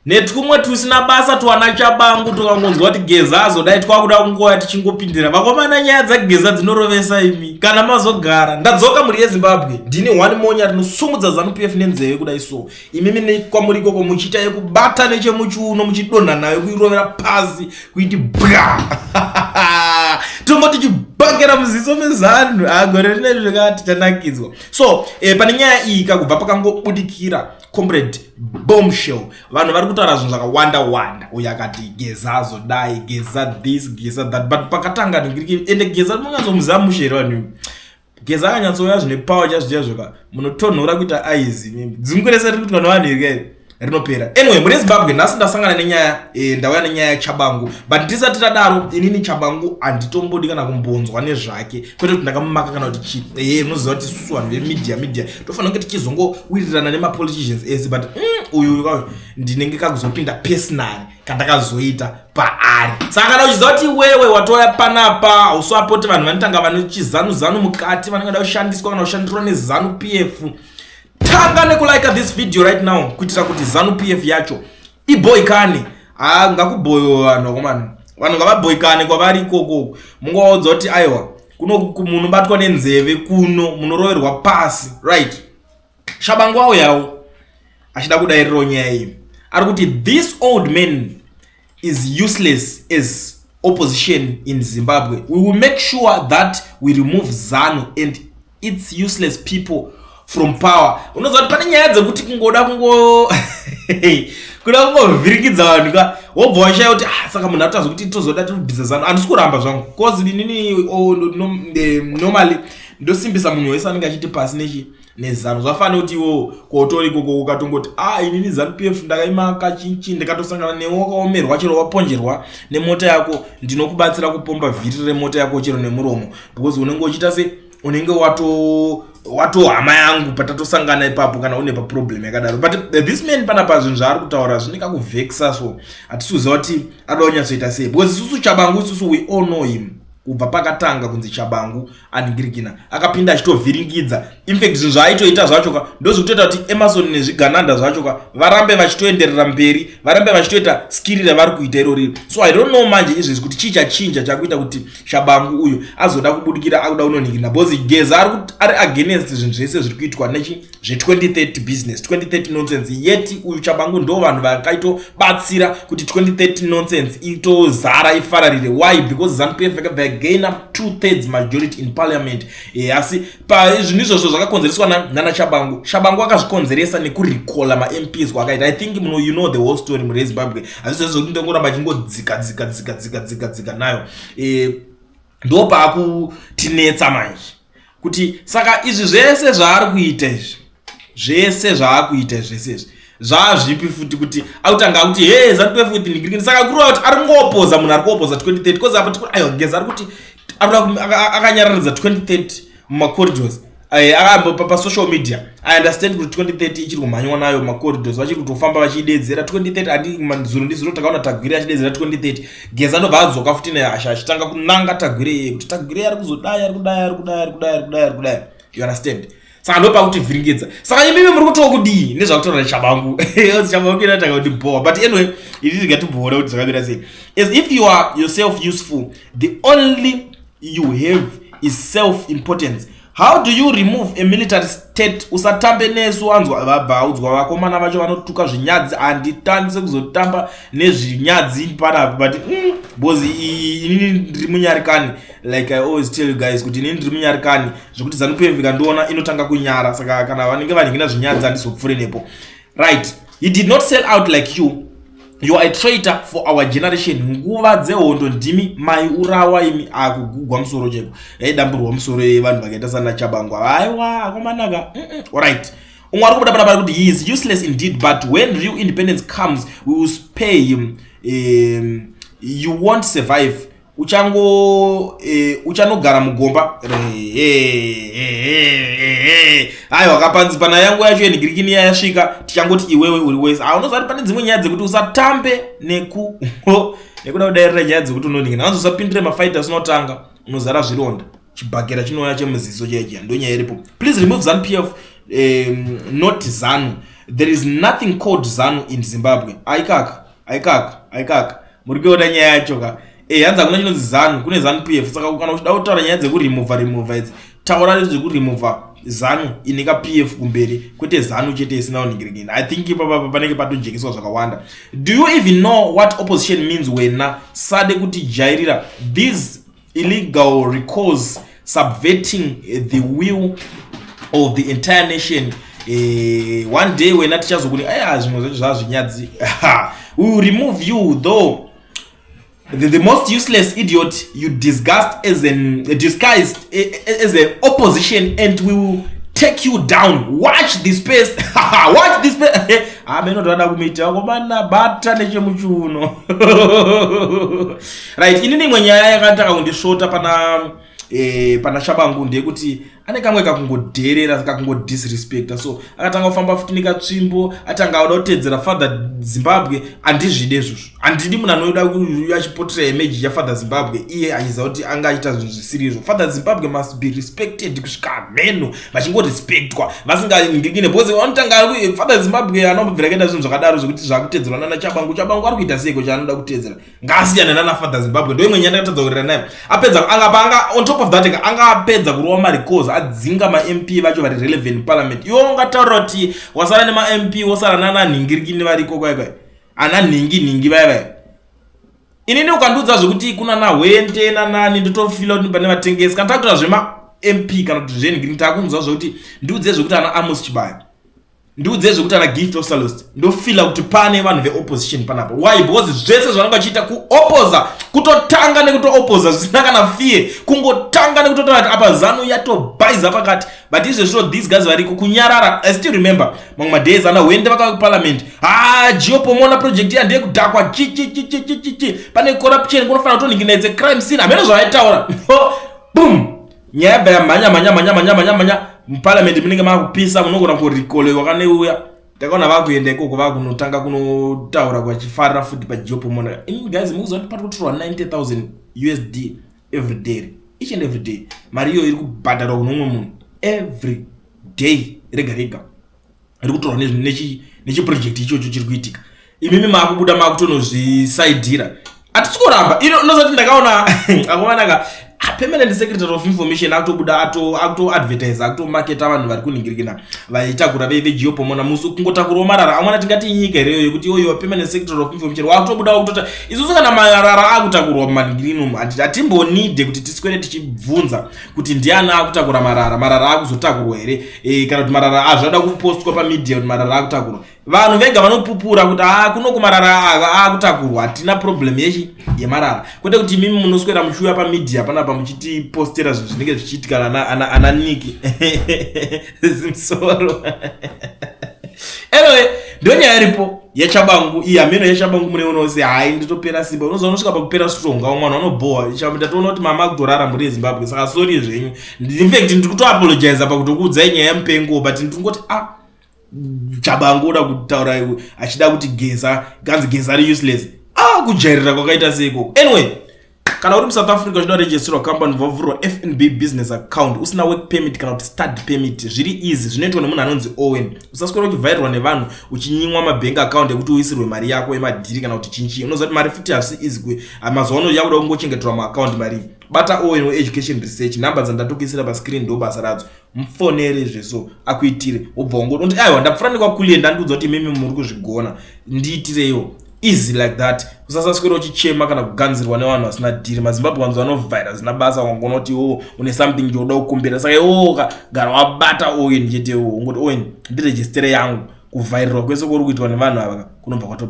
Netwumwe tusina basa twana Chabangu tukangonzwa kuti Geza azodai, twakuda kungoya tichingopindira. Vakomana, nyaya dzaGeza dzinorovesa imi kana mazogara. Ndadzoka, mhuri yeZimbabwe. Ndini one monya rinosumudza ZANU PF nenzeve kudai. So imimi nekwamuri ikoko muchiita yekubata nechemuchiuno, muchidonha nayo, kuirovera pasi, kuiti bwa, tongoti chibhakera muziso meZANU. Agore rineri zvekati tanakidzwa. So pane nyaya iyi kakubva pakangobudikira Comrade Bombshell, vanhu vari kutaura zvinhu zvakawanda wanda. Uyo akati Geza azodai, Geza this, Geza that, but pakatanga ende Geza munonyatsomuziva mushere. Vanhu, Geza akanyatsouya zvine power chaizvo chaizvo, munotonhora kuita aizi dzungu rese riri kuitwa nevanhu iri rinopera. Anyway, mune Zimbabwe, nhasi ndasangana nenyaya, ndauya nenyaya yaChabangu. But tisati tadaro, inini Chabangu handitombodi kana kumbonzwa nezvake, kwete kuti ndakamumaka kana kuti chii. Unoziva kuti isusu vanhu vemedia media tofanira kunge tichizongowirirana nemapoliticians ese, but uyu ndinenge kakuzopinda personally kandakazoita paari. Saka kana uchiziva kuti iwewe watouya panapa hausapoti vanhu vanotanga vane chizanu-zanu mukati, vanenge da kushandiswa kana kushandirwa neZANU PF, tanga nekulike this video right now kuitira kuti ZANU PF yacho iboikane. Ha, ngakubhoyiwe vanhu, vakomana. Vanhu ngavabhoikane kwavari ikoko. Mungovaudza kuti aiwa, kuno munobatwa nenzeve, kuno munoroverwa pasi. Right, Shabangu auyawo achida kudairirawo nyaya iyi. Ari kuti this old man is useless as opposition in Zimbabwe. We will make sure that we remove ZANU and its useless people from power. Unoziva kuti pane nyaya dzekuti kungoda kungo kuda kungovhirikidza vanhu ka, wobva washaya kuti, ah, saka munhu atoazwa kuti tozoda tobvisa ZANU. Handisi kuramba zvangu, cause inini, oh, no, normally ndosimbisa munhu wese anenge achiti pasi nechi neZANU. Zvafanira kuti iwo kotori ikoko ukatongoti, a, inini ZANU PF ndakaimaka chinchi, ndikatosangana newe wakaomerwa, chero waponjerwa nemota yako, ndinokubatsira kupomba vhiri remota yako chero nemuromo, because unenge uchiita se unenge wato wato hama yangu patatosangana ipapo kana une paproblem yakadaro. But this man panapa, zvinhu zvaari kutaura zvine kakuvhekisa. So hatisi kuziva kuti ada kunyatsoita sei, because isusu Chabangu, isusu we all know him kubva pakatanga kunzi Chabangu anhingirikina, akapinda achitovhiringidza. Infact, zvinhu zvaaitoita zvacho ka ndozvikutoita kuti Emerson nezvigananda zvacho ka varambe vachitoenderera mberi, varambe vachitoita skiri ravari kuita irori. So I don't know manje izvezvi kuti chii chachinja chakuita kuti Shabangu uyu azoda kubudikira akuda kunonhingirina, because Geza ari against zvinhu zvese zviri kuitwa nechi zve2030 business, 2030 nonsense. Yet uyu Chabangu ndo vanhu vakaitobatsira kuti 2030 nonsense itozara, ifararire. Why? Because ZANU PF yakabva yagaina 2/3 majority in parliament. Asi zvinhu izvozvo zvakakonzereswa nana Chabangu. Chabangu akazvikonzeresa nekurecalla maMPs kwakaita. I think muno, you know the whole story mureZimbabwe. Hazvizvo zvokuti ndongoramba achingodzika dzika dzika dzika dzika dzika nayo. Ndo paakutinetsa manje kuti saka izvi zvese zvaari kuita, izvi zvese zvaakuita, zvese izvi zvaazvipi futi kuti akutanga akuti he, ZANU PF futi ndigirikini. Saka kureva kuti ari kungoopposa munhu ari kuopposa 2030, because apa tikuti aiwa, Geza ari kuti akanyararidza 2030 mumacorridors pasocial media. I understand kuti 2030 ichiri kumhanywa nayo mumacorridors, vachiri kutofamba vachiidedzera 2030. Andi zuro ndizuro takaona Tagwirei achidedzera 2030. Geza ndobva adzoka futi nehasha achitanga kunanga Tagwirei iye kuti Tagwirei ari kuzodai, ari kudai, ari kudai, ari kudai, ari kudai, ari kudai. You understand? Saka ndopakuti vhiringidza. Saka imimi muri kutoo kudii nezvakutaura Chabangu? Chabangu inatanga kuti bhowa, but anyway, ini tingatibhoora kuti zvakamira sei. As if you are yourself useful. The only you have is self importance. How do you remove a military state? Usatambe nesu, wanzwa? Vabva audzwa vakomana vacho vanotuka zvinyadzi. Handitandise kuzotamba nezvinyadzi panapa, but because inini ndiri munyarikani. Like I always tell you guys kuti inini ndiri munyarikani zvekuti ZANU PF ikandiona inotanga kunyara. Saka kana vanenge vanhingina zvinyadzi, handizopfuure nepo. Right, he did not sell out like you. You are a traitor for our generation. Nguva dzehondo ndimi maiurawa imi. Akugugwa musoro cheko, yaidamburwa musoro yevanhu vakaita sana Chabangwa. Aiwa, akomanaka. Alright, umwe ari kubuda panapa kuti he is useless indeed, but when real independence comes, we will spare him. You won't survive. Uchango uchanogara mugomba. Aiwa, kapanzi pana yangu yacho yenhigirikini yasvika, tichangoti iwewe uri wese. Unoziva kuti pane dzimwe nyaya dzekuti usatambe neku nekuda kudairira nyaya dzekuti unonhingina anzi usapindire mafaita usina kutanga, unozara zvironda, chibhakera chinouya chemuziso chaichiya. Ndo nyaya iripo. Please remove ZANU PF, not ZANU. There is nothing called ZANU in Zimbabwe. Aikaka, aikaka, aikaka, muri kuona nyaya yacho ka? Hanzi hakuna chinonzi ZANU, kune ZANU PF. Saka kana uchida kutaura nyaya dzekuremova remova idzi, taura zvekurimova ZANU ine ka PF kumberi, kwete ZANU chete isina kuningirikini. I think ipapa panenge patojekeswa zvakawanda. Do you even know what opposition means wena? Sade kutijairira. These illegal recalls subverting the will of the entire nation. One day wena tichazokuni aya zvimwe zvacho zvazvinyadzi. We will remove you though. The most useless idiot you disgust as an disguised as an opposition, and we will take you down. Watch the space, watch the space. Ameno toda kumuita komana bata nechemuchiuno. Right, inini imwe nyaya yakatanga kundisvota pana Tshabangu ndeyekuti ane kamwe kakungodherera, kakungodisrespecta. So akatanga kufamba futi nekatsvimbo, atanga auda kutedzera Father Zimbabwe. Handizvide izvozvo, handidi munhu anoda achipotera image yaFather Zimbabwe iye achiziva kuti anga achiita zvinhu zvisiri izvo. Father Zimbabwe must be respected kusvika mheno vachingorespectwa vasinganingikine, because vanotanga Father Zimbabwe anombobvira kaita zvinhu zvakadaro zvekuti zvakutedzerwa nana Tshabangu. Tshabangu ari kuita seiko chaanoda kutedzera? Ngaasiyane nana Father Zimbabwe. Ndo imwe nyaya ndakatadza kurira naye. Apedza anga anga, on top of that, anga apedza kurova marecalls, adzinga maMP vacho vari relevant parliament. Iwe ungataurira kuti wasara nemaMP, wosara nana nhingirikini variko kwai kwai, ana nhingi nhingi vaya vaya. Inini ukandiudza zvekuti kuna nahwende nanani, ndotofila kuti pane vatengesi. Kana takutora zvemaMP kana kuti zvenhingirikini, takunzwa zvekuti ndiudze zvekuti ana Amos Chibaya, ndiudze zvekuti ana Gift Ostallos, ndofila kuti pane vanhu veopposition panapa. Why? Because zvese zvanenge vachiita kuopoza, kutotanga nekutoopoza zvisina kana fear, kungotanga nekutotaura kuti apa ZANU yatobhaiza pakati. But izvezvo these guys variko kunyarara. I still remember mamwe madays ana Hwende vakauya kuparliament, ha, Geo Pomona project iya ndeyekudhakwa, chichichichichichi, pane corruption, kunofanira kutoningina, it's a crime scene, hamene zvavaitaura. Boom, nyaya yabva yamhanya mhanya mhanya mhanya mhanya mhanya muparliament, munenge makupisa, munogona kurikolewa kaneuya. Takaona vakuenda ikoko, vakunotanga kunotaura vachifarira futi paGeo Pomona. Imi guys, mukuziva kuti pari kutorwa 90,000 USD every day, each and every day? Mari iyoyo iri kubhadharwa kuno umwe munhu every day, rega rega iri kutorwa nechiproject ichocho chiri kuitika. Imimi maakubuda maakutonozvisaidhira. Hatisi kuramba inozati ndakaona akomanaka permanent secretary of information akutobuda akutoadvertise, akutomaketa vanhu vari kuningirikina vaitakura veGeo Pomona musi kungotakurawo marara amwana. Tingati inyika hereyo yekuti iyoyo permanent secretary of information wakutobuda wakutota isusu kana marara akutakurwa mumaningirino umu? Hatimbonide kuti tiswere tichibvunza kuti ndiani akutakura marara, marara akuzotakurwa here, kana kuti marara azvada kupostwa pamedia kuti marara akutakurwa. Vanhu vega vanopupura kuti haa, kuno kumarara akutakurwa, hatina problem yechi yemarara. Kwete kuti imimi munoswera muchiuya pamedia panapa muchitipostera zvinhu zvinenge zvichiitika ana niki zimusoro. Anyway, ndo nyaya iripo yeTshabangu iyi. Hameno yeTshabangu muneonawo se hai, nditopera simba. Unoziva unosvika pakupera strong, au mwana unobhowa. Ndatoona kuti mama akutorara, mhuri yeZimbabwe, saka sorry zvenyu. Infact ndiri kutoapologiza pakutokuudzai nyaya yemupengo, but ndiri ah, Tshabangu oda kutaura achida kuti Geza, ganzi Geza ari useless. Ah, kujairira kwakaita seikoko. Anyway, kana uri muSouth Africa uchida kuregisterwa company, vavhurwa FNB business account usina work permit kana kuti study permit, zviri easy, zvinoitwa nemunhu anonzi Owen. Usaswera uchivhairirwa nevanhu uchinyimwa mabank account ekuti uisirwe mari yako yemadhiri kana kuti chinchi. Unoziva kuti mari futi hazvisi easy, mazuva ano yakuda kungochengeterwa maaccount mari. Bata Owen weEducation Research, nhamba dzandatokuisira pascreen ndo basa radzo. Mufonere zveso akuitire, wobva wangoti, "Aiwa, ndapfuura nekwakulie, ndandiudza kuti imimi muri kuzvigona, ndiitireiwo." Easy like that. Usasaswera uchichema kana kuganzirwa nevanhu vasina dhiri. MaZimbabwe vanhu vanovhaira zina basa, wangoona kuti iwo une something chauda kukumbira. Saka iwowo gara wabata Owen chete, iwowo ungoti, "Owen, ndiregistere yangu." Kuvhairirwa kwese kuri kuitwa nevanhu ava kunobva kwato.